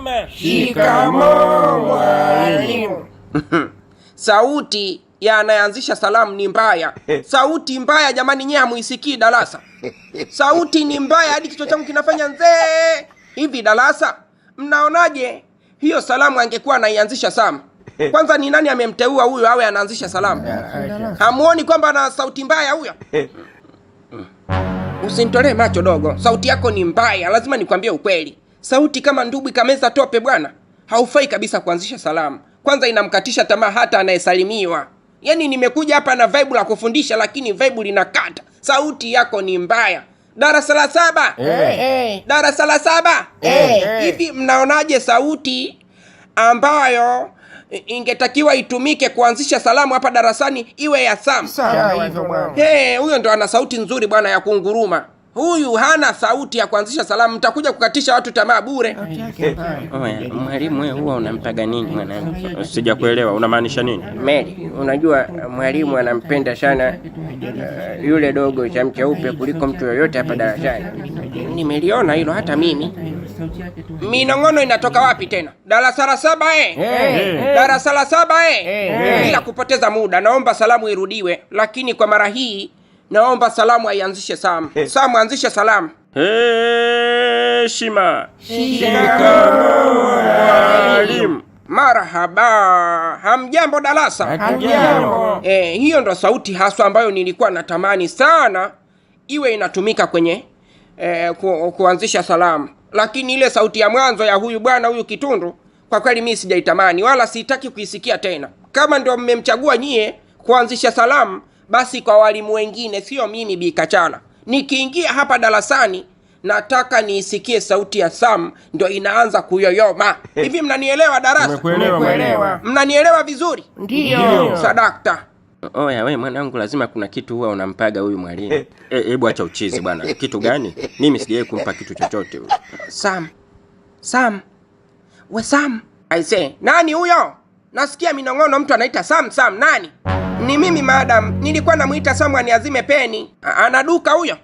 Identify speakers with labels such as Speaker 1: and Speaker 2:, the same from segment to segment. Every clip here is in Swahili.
Speaker 1: Heshima.
Speaker 2: Shikamoo mwalimu.
Speaker 3: Sauti ya anayeanzisha salamu ni mbaya. Sauti mbaya jamani, nyewe hamuisikii darasa. Sauti ni mbaya hadi kichwa changu kinafanya nzee hivi. Darasa, mnaonaje hiyo salamu angekuwa anaianzisha Sam? Kwanza ni nani amemteua huyo awe anaanzisha salamu? Hamuoni kwamba ana sauti mbaya huyo? Usinitolee macho dogo, sauti yako ni mbaya, lazima nikwambie ukweli. Sauti kama ndugu ikameza tope bwana, haufai kabisa kuanzisha salamu. Kwanza inamkatisha tamaa hata anayesalimiwa. Yaani nimekuja hapa na vibe la kufundisha, lakini vibe linakata. Sauti yako ni mbaya. Darasa la saba, darasa la saba. Hivi mnaonaje sauti ambayo ingetakiwa itumike kuanzisha salamu hapa darasani iwe ya Sam?
Speaker 2: Sawa hivyo bwana.
Speaker 3: Hey, huyo ndo ana sauti nzuri bwana ya kunguruma. Huyu hana sauti ya kuanzisha salamu, mtakuja kukatisha watu tamaa bure.
Speaker 1: Oya, mwalimu wewe huwa unampaga nini mwanangu? Sijakuelewa, unamaanisha nini?
Speaker 3: Mary, unajua mwalimu anampenda sana yule dogo cha mcheupe kuliko mtu yoyote hapa darasani. Nimeliona hilo hata mimi. Minong'ono inatoka wapi tena? Darasa la saba eh? Darasa la saba eh? Bila kupoteza muda, naomba salamu irudiwe, lakini kwa mara hii naomba salamu aianzishe Sam. Sam, anzishe salamu.
Speaker 1: Heshima.
Speaker 2: Shikamoo
Speaker 1: mwalimu.
Speaker 3: Marhaba, hamjambo darasa?
Speaker 2: Hatujambo.
Speaker 3: Hiyo ndo sauti haswa ambayo nilikuwa natamani sana iwe inatumika kwenye kuanzisha salamu, lakini ile sauti ya mwanzo ya huyu bwana huyu Kitundu kwa kweli mimi sijaitamani wala sitaki kuisikia tena. Kama ndio mmemchagua nyie kuanzisha salamu, basi kwa walimu wengine, sio mimi Bi Kachala. Nikiingia hapa darasani nataka niisikie sauti ya Sam ndio inaanza kuyoyoma. Hivi mnanielewa darasa?
Speaker 1: Nimekuelewa mwalimu.
Speaker 3: Mnanielewa vizuri?
Speaker 2: Ndiyo.
Speaker 3: Sadakta.
Speaker 1: Oya we mwanangu, lazima kuna kitu huwa unampaga huyu mwalimu. Hebu acha uchizi bwana. Kitu gani? Mimi sijawahi kumpa kitu chochote huyu.
Speaker 3: Sam, Sam, we Sam. Aise, nani huyo? Nasikia minong'ono, mtu anaita Sam Sam. Nani? Ni mimi madam, nilikuwa namuita Sam aniazime peni. Anaduka huyo?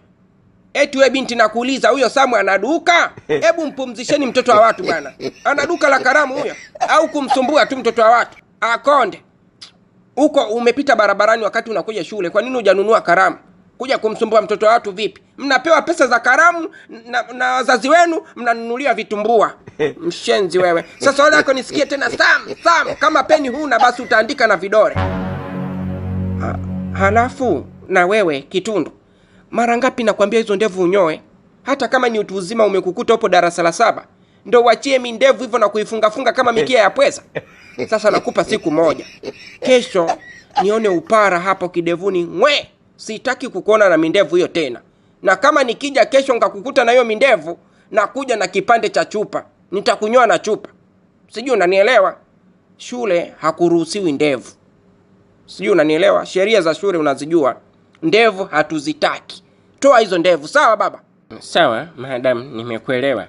Speaker 3: Eti we binti, nakuuliza huyo Samu anaduka? Hebu mpumzisheni mtoto wa watu bwana. Ana duka la karamu huyo, au kumsumbua tu mtoto wa watu akonde huko? Umepita barabarani wakati unakuja shule, kwa nini hujanunua karamu? Kuja kumsumbua mtoto wa watu vipi? Mnapewa pesa za karamu na wazazi wenu mnanunulia vitumbua. Mshenzi wewe. Sasa wale yako nisikie tena Sam Sam, kama peni huna basi utaandika na vidole. Halafu na wewe Kitundu, mara ngapi nakwambia hizo ndevu unyoe? Hata kama ni utu uzima umekukuta upo darasa la saba, ndo uachie mi ndevu hivyo na kuifungafunga kama mikia ya pweza. Sasa nakupa siku moja, kesho nione upara hapo kidevuni ngwe. Sitaki kukuona na mindevu hiyo tena, na kama nikija kesho nkakukuta na hiyo mindevu, nakuja na kipande cha chupa, nitakunyoa na chupa. Sijui unanielewa? Shule hakuruhusiwi ndevu, sijui unanielewa? Sheria za shule unazijua, ndevu hatuzitaki. Toa hizo ndevu, sawa baba?
Speaker 1: Sawa madam, nimekuelewa,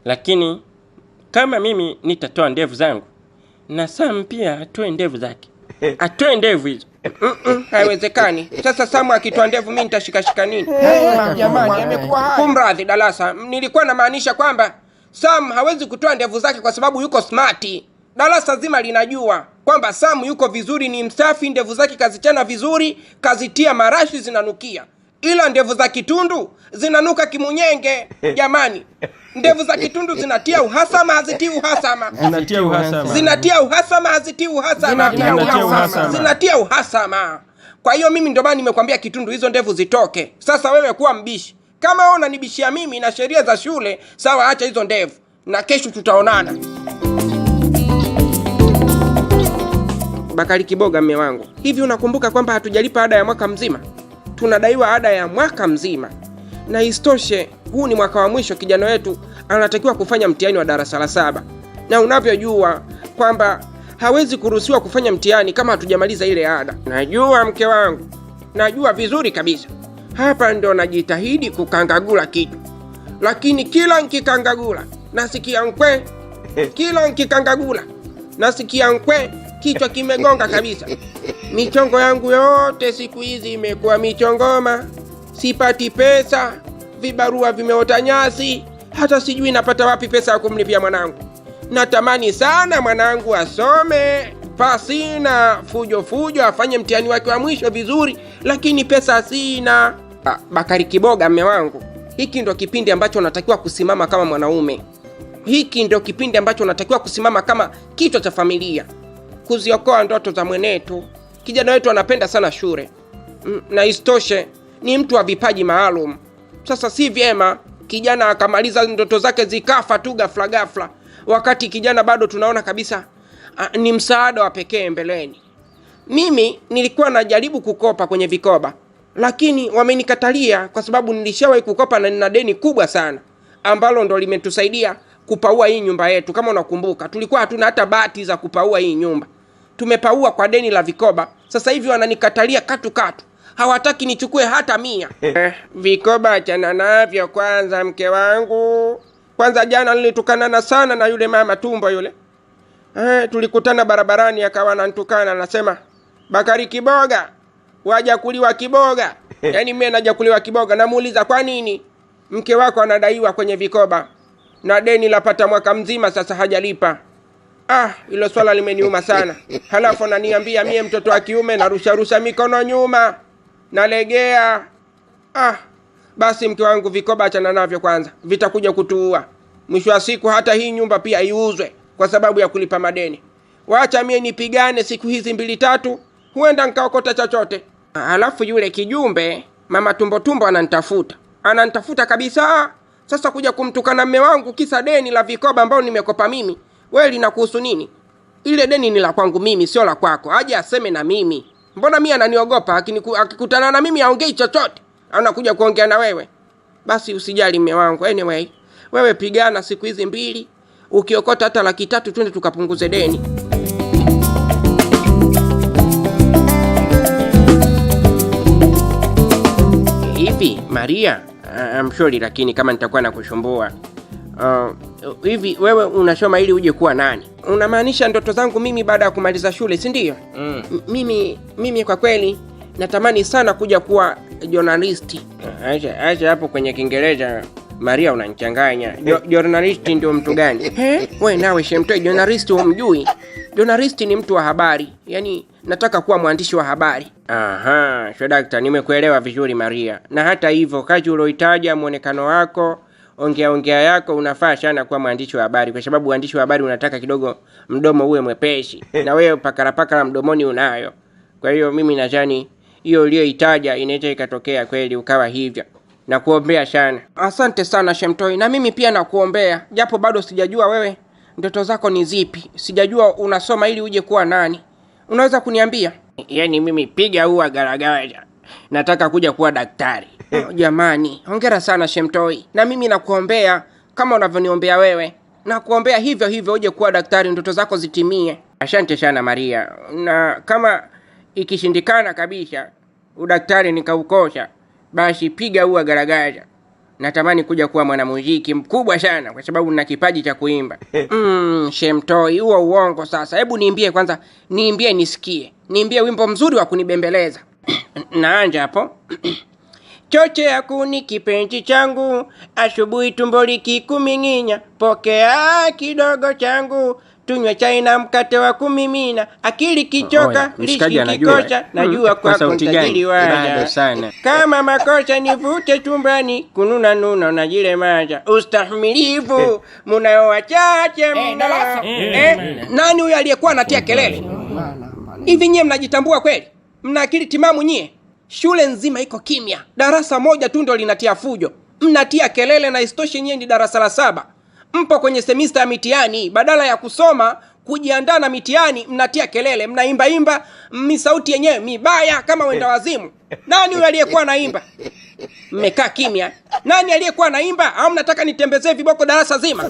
Speaker 1: lakini kama mimi nitatoa ndevu zangu na Sam pia atoe ndevu zake, atoe ndevu hizo.
Speaker 3: Haiwezekani. Sasa Samu akitoa ndevu mimi nitashikashika nini?
Speaker 2: Jamani, amekuwa haya.
Speaker 3: Kumradhi darasa, nilikuwa namaanisha kwamba Sam hawezi kutoa ndevu zake kwa sababu yuko smart. Darasa zima linajua kwamba Sam yuko vizuri, ni msafi, ndevu zake kazichana vizuri, kazitia marashi zinanukia, ila ndevu za Kitundu zinanuka kimunyenge. Jamani, ndevu za Kitundu zinatia uhasama, hazitii uhasama?
Speaker 1: Zinatia uhasama.
Speaker 3: Zinatia uhasama, hazitii uhasama?
Speaker 2: Zinatia uhasama.
Speaker 3: Zinatia uhasama. Kwa hiyo mimi ndio maana nimekwambia Kitundu, hizo ndevu zitoke. Sasa wewe kuwa mbishi. Kama wewe unanibishia mimi na sheria za shule, sawa, acha hizo ndevu na kesho tutaonana. Bakari Kiboga, mme wangu, hivi unakumbuka kwamba hatujalipa ada ya mwaka mzima? Tunadaiwa ada ya mwaka mzima, na isitoshe huu ni mwaka wa mwisho. Kijana wetu anatakiwa kufanya mtihani wa darasa la saba, na unavyojua kwamba hawezi kuruhusiwa kufanya mtihani kama hatujamaliza ile ada. Najua mke wangu, najua vizuri kabisa. Hapa ndo najitahidi kukangagula kitu, lakini kila nkikangagula nasikia nkwe, kila nkikangagula nasikia nkwe, kichwa kimegonga kabisa. Michongo yangu yote siku hizi imekuwa michongoma, sipati pesa, vibarua vimeota nyasi, hata sijui napata wapi pesa ya kumlipia mwanangu. Natamani sana mwanangu asome pasina fujo fujo, afanye mtihani wake wa mwisho vizuri, lakini pesa sina. Bakari Kiboga, mme wangu, hiki ndo kipindi ambacho unatakiwa kusimama kama mwanaume. Hiki ndo kipindi ambacho unatakiwa kusimama kama kichwa cha familia, kuziokoa ndoto za mwenetu. Kijana wetu anapenda sana shule na isitoshe ni mtu wa vipaji maalum. Sasa si vyema kijana akamaliza ndoto zake zikafa tu ghafla ghafla, wakati kijana bado tunaona kabisa ni msaada wa pekee mbeleni. Mimi nilikuwa najaribu kukopa kwenye vikoba, lakini wamenikatalia kwa sababu nilishawahi kukopa na nina deni kubwa sana ambalo ndo limetusaidia kupaua hii nyumba yetu. Kama unakumbuka, tulikuwa hatuna hata bati za kupaua hii nyumba, tumepaua kwa deni la vikoba. Sasa hivi wananikatalia katu katu, hawataki nichukue hata 100. Vikoba achana navyo kwanza, mke wangu. Kwanza jana nilitukanana sana na yule mama tumbo yule. Tulikutana barabarani akawa ananitukana, anasema Bakari Kiboga, waja kuliwa kiboga. Yaani mimi naja kuliwa kiboga. Namuuliza kwa nini mke wako anadaiwa kwenye vikoba na deni lapata mwaka mzima sasa hajalipa. Hilo swala limeniuma sana. Halafu ananiambia mie mtoto wa kiume narusha mikono nyuma, nalegea. Basi mke wangu, vikoba achana navyo kwanza, vitakuja kutuua. Mwisho wa siku hata hii nyumba pia iuzwe kwa sababu ya kulipa madeni. Wacha mie nipigane siku hizi 2-3, huenda nikaokota chochote. Halafu yule kijumbe mama tumbo tumbo ananitafuta. Ananitafuta kabisa. Sasa kuja kumtukana mme wangu kisa deni la vikoba ambao nimekopa mimi. Wewe linakuhusu nini? Ile deni ni la kwangu mimi, sio la kwako. Aje aseme na mimi. Mbona mimi ananiogopa? Akikutana na mimi haongei chochote. Anakuja kuongea na wewe. Basi usijali mme wangu. Anyway, wewe pigana siku hizi 2, ukiokota hata 300,000 twende tukapunguze deni. Hivi Maria, I'm sorry lakini kama nitakuwa nakushumbua. Hivi wewe unasoma ili uje kuwa nani? Unamaanisha ndoto zangu mimi baada ya kumaliza shule, si ndio? Mimi kwa kweli natamani sana kuja kuwa journalist. Acha hapo kwenye Kiingereza Maria unanichanganya. Journalist ndio mtu gani? Wewe nawe shemtoe, journalist humjui. Journalist ni mtu wa habari. Yaani nataka kuwa mwandishi wa habari. Aha, shodakta, nimekuelewa vizuri Maria. Na hata hivyo kazi ulioitaja, muonekano wako, ongea yako, unafaa sana kuwa mwandishi wa habari, kwa sababu uandishi wa habari unataka kidogo mdomo uwe mwepesi. Na wewe pakara mdomoni unayo. Kwa hiyo mimi nadhani hiyo uliyoitaja inaweza ikatokea kweli ukawa hivyo. Nakuombea sana. Asante sana Shemtoi, na mimi pia nakuombea, japo bado sijajua wewe ndoto zako ni zipi. Sijajua unasoma ili uje kuwa nani. Unaweza kuniambia? Yaani mimi piga huwa garagaza, nataka kuja kuwa daktari. Jamani, hongera sana Shemtoi. Na mimi nakuombea kama unavyoniombea wewe. Nakuombea hivyo hivyo uje kuwa daktari, ndoto zako zitimie. Asante sana Maria. Na kama ikishindikana kabisa udaktari nikaukosha, basi piga huwa garagaza. Natamani kuja kuwa mwanamuziki mkubwa sana kwa sababu nina kipaji cha kuimba. Shemtoi, huo uongo sasa. Hebu niimbie kwanza, niimbie nisikie. Niimbie wimbo mzuri wa kunibembeleza. Naanja hapo. Choche ya kuni kipenzi changu, asubuhi tumbo likikuming'inya, pokea kidogo changu, tunywe chai na mkate wa kumimina, akili kichoka, lishi kikocha, najua kwako mtajiri waja. Kama makosa nivute chumbani, kununa nuna unajilemaza, ustahimilivu munao wachache mno. Nani huyo aliyekuwa anatia kelele? Hivi nyie mnajitambua kweli? Mna akili timamu nyie? Shule nzima iko kimya, darasa moja tu ndo linatia fujo, mnatia kelele. Na isitoshe nyie ni darasa la 7, mpo kwenye semester ya mitihani. Badala ya kusoma kujiandaa na mitihani, mnatia kelele, mnaimba imba, misauti yenyewe mibaya kama wenda wazimu. Nani huyo aliyekuwa anaimba? Mmekaa kimya. Nani aliyekuwa anaimba? Au mnataka nitembezee viboko darasa zima?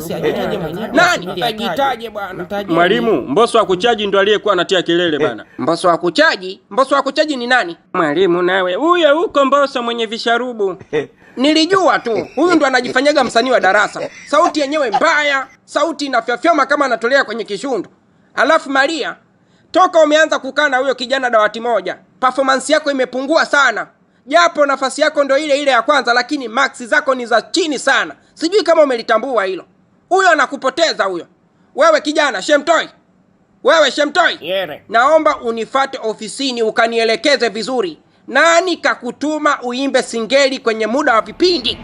Speaker 3: Nani? Ajitaje bwana.
Speaker 1: Mwalimu, Mbosso wa kuchaji ndo aliyekuwa anatia kelele bana.
Speaker 3: Mbosso wa kuchaji? Mbosso wa kuchaji ni nani?
Speaker 1: Mwalimu nawe, huyo huko Mbosso mwenye visharubu.
Speaker 3: Nilijua tu, huyu ndo anajifanyaga msanii wa darasa. Sauti yenyewe mbaya, sauti inafyafyoma kama anatolea kwenye kishundu. Alafu Maria, toka umeanza kukaa na huyo kijana dawati moja, performance yako imepungua sana. Japo nafasi yako ndo ile ile ya kwanza, lakini marks zako ni za chini sana. Sijui kama umelitambua hilo. Huyo anakupoteza huyo. Wewe kijana Shemtoi, wewe Shemtoi,
Speaker 1: Yere.
Speaker 3: naomba unifate ofisini ukanielekeze vizuri. Nani kakutuma uimbe singeli kwenye muda wa vipindi?